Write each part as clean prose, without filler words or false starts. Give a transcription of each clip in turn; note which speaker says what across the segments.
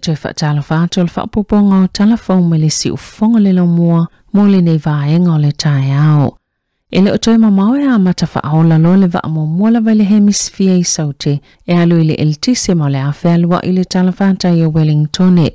Speaker 1: toe faatalofa atu o le faaopoopoga o tala fou mai le siufofoga le laumua mo lenei vaega o le taeao. E le o toe mamao e amata faaola loa le vaa muamua lava i le Hemisfia i Saute e alu i le eletise ma o le a fealuai i le talafatai o Wellingtone.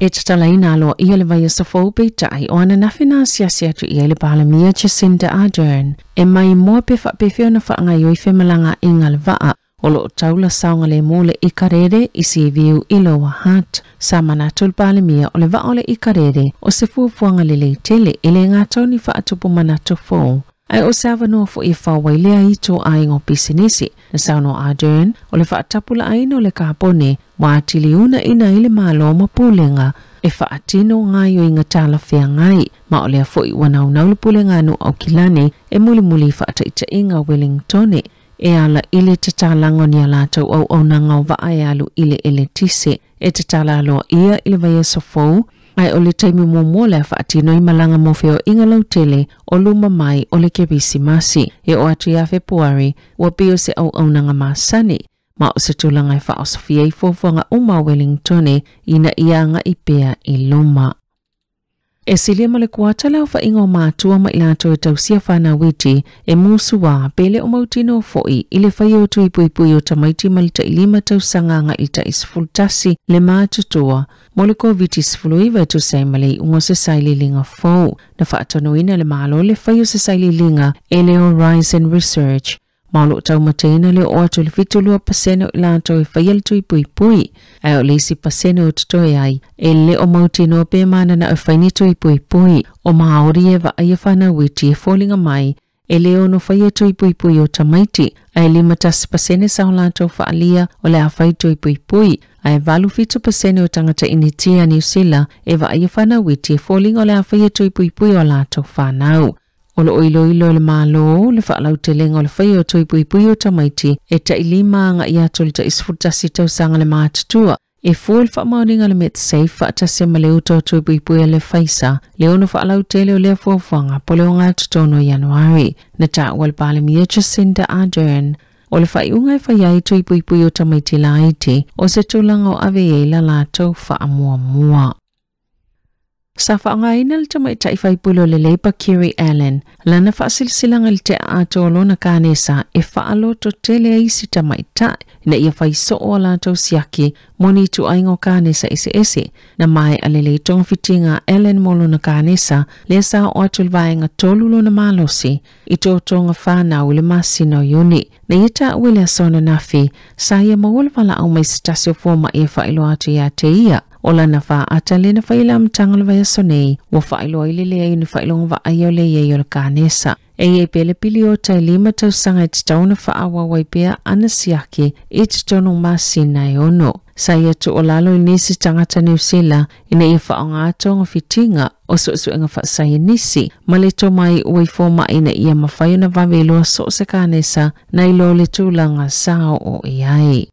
Speaker 1: E tatalaina aloaia le vaiaso fou peitai o ananafi na asiasi atu i ai le Palemia Jacinda Ardern e maimoa pe faapefea ona faagaioi femalagaaiga le vaa o loo taula saogalemu le Ikarere i Seaview i Lower Hutt. Sa manatu le Palemia o le vaa o le Ikarere o se fuafuaga lelei tele e le gata o ni faatupu manatu fou ae o se avanoa fo'i e fao ai lea i ituaiga o pisinisi. Na saunoa Ardern o le faatapulaaina o le kapone ua atili uunaina ai le Malo ma pulega e faatino gaioiga talafeagai ma o lea fo'i ua naunau le pulega a nuu Aukilani e mulimuli i faataitaiga o Wellingtone e ala i le tatalaga o ni a latou auaunaga o vaa e alu i le eletise e tatala aloaia i le vaiaso fou ae o le taimi muamua le a faatino i malaga mo feoaiga lautele o luma mai o le Kerisimasi e oo atu ia Fepuari ua pei o se auaunaga masani ma o se tulaga e faaosofia ai fuafuaga uma a Wellingtone ina ia agai pea i luma. E silia ma le kuata le aofaiga o matua ma i latou e tausia fanau iti e musuā pe le o mautinoa fo'i i le faia o tuipuipui o tamaiti ma le tailima tausaga agai i le tai-11 le matutua mo le Koviti-19 e tusa ai ma le iuga o se sailiiliga fou. Na faatonuina e le Malo le faia o se sailiiliga e le Horizon Research ma o loo taumateina le oo atu i le 72% o i latou e faia le tuipuipui ae o le isi pasene o totoe ai e le o mautinoa pe mananao e fai ni tuipuipui. O Māori e vaaia fanau iti e foliga mai e le ono faia tuipuipui o tamaiti ae 51% sa o latou faalia o le a fai tuipuipui ae 87% o tagata Initia Niu Sila e vaaia fanau iti e foliga o le a faia tuipuipui o latou fanau. O loo iloilo e le Malo le faalautelega o le faia o tuipuipui o tamaiti e tailima agai atu i le tai-11 tausaga le matutua e fua i le faamaoniga a le Medsafe faatasi ma le uta o tuipuipui a le Pfizer le ono faalautele o lea fuafuaga po o le ogatotonu o Ianuari. Na taua e le Palemia Jacinda Ardern o le faaiuga e fai ai tuipuipui o tamaiti laiti o se tulaga o ave i ai la latou faamuamua. Sa faaaogaina le tamaitai faipule o le Labour Kiri Allan lana faasilasilaga i le tea atoa o lona kanesa e faalototele ai isi tamaitai ina ia fai soo a latou siaki mo ni ituaiga o kanesa eseese. Na maea lelei togafitiga a Allan mo lona kanesa lea sa oo atu i le vaega tolu lona malosi i totoga fanau i le masina o Iuni. Na ia taua i le aso ananafi sa ia maua le valaau mai se tasi o fomai e faailoa atu ia te ia o lana faaata lea na fai i le amataga o le vaiaso nei ua faailoa ai le leai o ni faailoga vaaia o le i ai o le kanesa. E i ai pea le piliota e 5 tausaga e tatau ona faaauau ai pea ana siaki i totonu o masina e 6. Sa ia tuualalo i nisi tagata Niu Sila ina ia faaaoga togafitiga o suesuega faasaienisi ma le tomai ua i fomai ina ia mafai ona vave iloa so o se kanesa nai lo le tulaga sa oo i ai.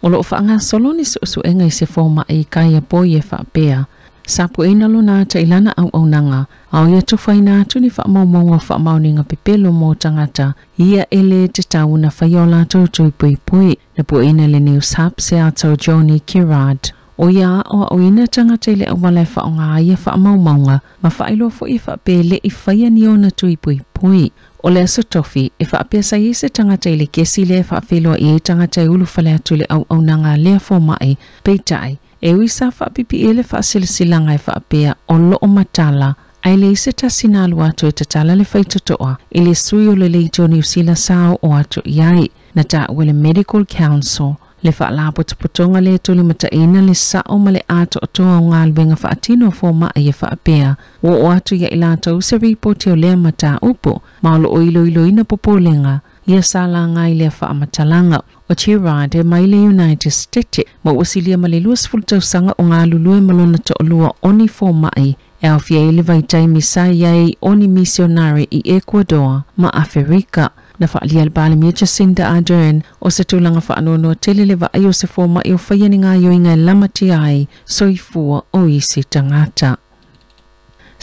Speaker 1: O loo faagasolo ni suesuega i se fomai i Kaiapoi e faapea sa pueina lona ata i lana auaunaga a o ia tufaina atu ni faamaumauga o faamaoniga pepelo mo tagata ia e lē tatau ona faia o latou tuipuipui. Na pueina le News Hub se ata o Johnny Gerrard o ia aoaoina tagata i le auala e faaaoga ai ia faamaumauga ma faailoa fo'i e faapea e le'i faia ni ona tuipuipui. O le aso tofi e faapea sa i ai se tagata i le kesi lea e faafeiloai ai tagata e ulufale atu i le auaunaga a lea fomai peitai e ui sa faapipii ai le faasilasilaga e faapea o loo matala ae leai se tasi na alu atu e tatala le faitotoa i le sui o le Leitio o Niu Sila sa oo atu i ai. Na taua e le Medical Council le faalapotopotoga lea e tulimataʻina le sao ma le atoatoa o galuega faatino a fomai e faapea ua oo atu ia i latou se ripoti o lea mataupu ma o loo iloiloina popolega ia sa laga i lea faamatalaga. O Gerard e mai le United States ma ua silia ma le 20 tausaga o galulue ma lona toalua o ni fomai e aofia ai le vaitaimi sa i ai o ni misionare i Ecuador ma Aferika. Na faalia e le Palemia Jacinda Ardern o se tulaga faanoanoa tele le vaai o se fomai o faia ni gaioiga e lamatia ai soifua o isi tagata.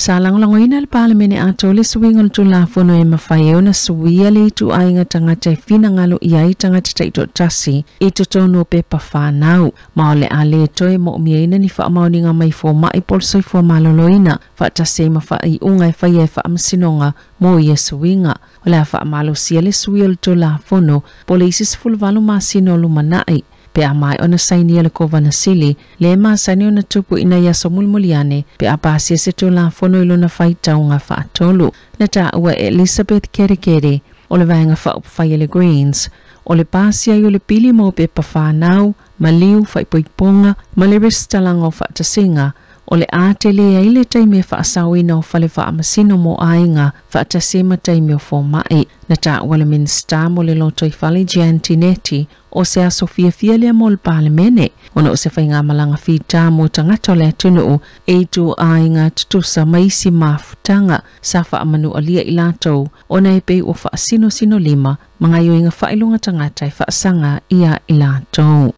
Speaker 1: Sa lagolagoina le Palemene atoa le suiga o le Tulafono e mafai ai ona suia le ituaiga tagata e finagalo i ai tagata taitoatasi i totonu o pepa fanau, ma o le a lē toe mo'omiaina ni faamaoniga mai foma'i po o le soifua maloloina faatasi ai ma faaiuga e faia e faamasinoga mo ia suiga. O le a faamalosia le sui o le Tulafono po o le isi 18 masina o lumana'i pe a mai ona sainia le kovana sili le masani ona tupu ina ia aso mulimuli ane pe a pasia se Tulafono i lona faitauga faatolu. Na taua e Elizabeth Kerekere o le vaega faaupufai a le Greens o le pasia ai o le pili mo pepa fanau, maliu, faaipoipoga ma le resitalaga o faatasiga o le a tele ai le taimi e faasaoina o fale faamasino mo aiga faatasi ai ma taimi o foma'i. Na taua le Minista mo le Lotoifale Jan Tinetti o se aso fiafia lea mo le Palemene ona o se faigamalaga fitā mo tagata o le atunuu e ituaiga tutusa ma isi mafutaga sa faamanualia i latou ona e pei ua faasinosinolima ma gaioiga faailoga tagata e faasaga ia i latou.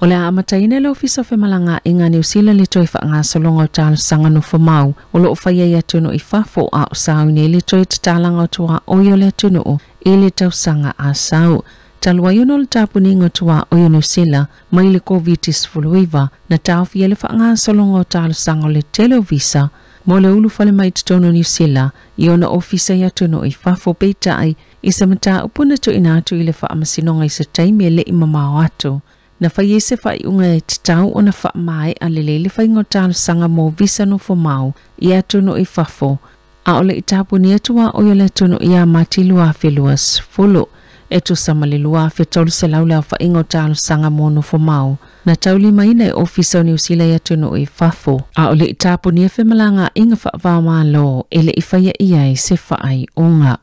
Speaker 1: O le a amataina le Ofisa o Femalagaaiga Niu Sila le toe faagasologa o talosaga nofomau o loo faia i atunuu i fafo a o sauni ai le toe tatalaga o tuaoi o le atunuu i le tausaga asau. Talu ai ona o le tapuniga o tuaoi o Niu Sila mai le COVID-19 na taofia le faagasologa o talosaga o le tele o visa mo le ulufale mai totonu o Niu Sila i ona ofisa i atunuu i fafo, peitai i se mataupu na tuuina atu i le faamasinoga i se taimi e le'i mamao atu. Na fai ai se faaiuga e tatau ona faamae'a lelei le faiga o talosaga mo visa nofomau i atunuu i fafo a o le'i tapunia tuaoi o le atunuu ia Mati 2020. E tusa ma le 2,300 le aofaiga o talosaga mo nofomau na taulimaina e Ofisa o Niu Sila i atunuu i fafo a o le'i tapunia femalagaaiga faavaomalo e le'i faia i ai se faaiuga.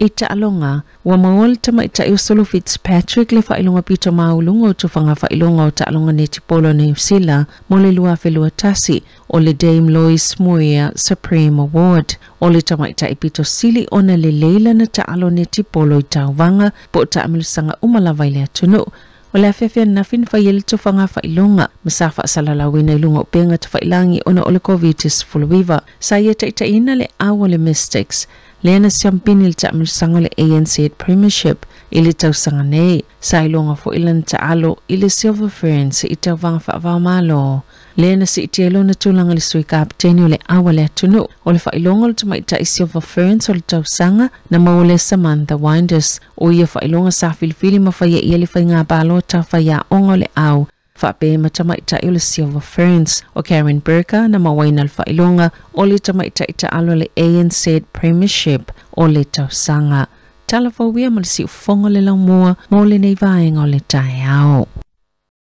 Speaker 1: I taaloga, ua maua le tamaita'i o Sulu Fitzpatrick le faailoga pito mauluga o tufaga faailoga o taaloga netipolo Niu Sila mo le 2021 o le Dame Lois Moir Supreme Award. O le tamaita'i pito sili ona lelei lana taalo netipolo i tauvaga po o taamilosaga uma lava i le atunuu. O le afiafi ananafi na faia le tufaga faailoga ma sa faasalalauina i luga o upega tafailagi ona o le COVID-19. Sa ia taitaiina le au o le Mystics lea na siampini le taamilosaga o le ANZ Premiership i le tausaga nei. Sa iloga fo'i lana taalo i le Silver Ferns i tauvaga faavaomalo lea na siitia ai lona tulaga le sui kapeteni o le au a le atunuu. O le faailoga o le tamaita'i Silver Ferns o le tausaga na maua le Samantha Winders. O ia faailoga sa filifili ma faia ia le faiga palota faiaoga o le au faapea ma tamaita'i o le Silver Ferns. O Karen Burker na mauaina le faailoga o le tamaita'i taalo le ANZ Premiership o le tausaga. Tala fauia ma le siufofoga le laumua mo lenei vaega o le taeao.